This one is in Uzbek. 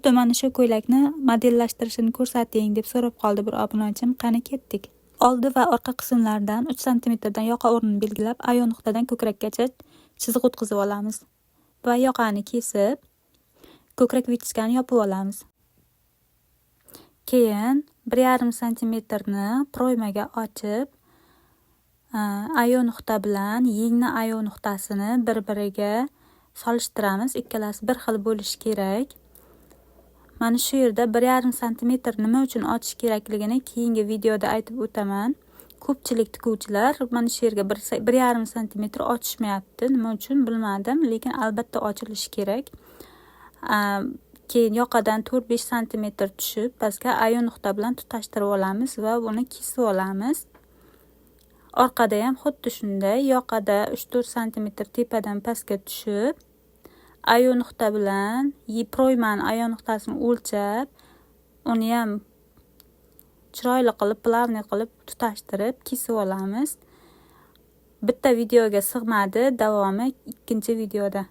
Xuddi mana shu ko'ylakni modellashtirishini ko'rsating deb so'rab qoldi bir obunachim. Qani ketdik. Oldi va orqa qismlaridan 3 santimetrdan yoqa o'rnini belgilab, ayo nuqtadan ko'krakkacha chiziq o'tkazib olamiz va yoqani kesib, ko'krak вытяжка ni yopib olamiz. Keyin 1,5 santimetrni пройма ga ochib, ayo nuqta bilan yengni ayo nuqtasini bir-biriga solishtiramiz. Ikkalasi bir xil bo'lishi kerak. Mana shu yerda 1,5 santimetr nima uchun ochish kerakligini keyingi videoda aytib o'taman. Ko'pchilik tikuvchilar mana shu yerga 1,5 santimetr ochishmayapti. Nima uchun bilmadim, lekin albatta ochilishi kerak. Keyin yoqadan 4-5 santimetr tushib, pastga ayo nuqta bilan tutashtirib olamiz va buni kesib olamiz. Orqada ham xuddi shunday, yoqada 3-4 santimetr tepadan pastga tushib, ayo nuqta bilan пройма ni ayo nuqtasini o'lchab, uni ham chiroyli qilib, плавный qilib tutashtirib kesib olamiz. Bitta videoga sig'madi, davomi ikkinchi videoda.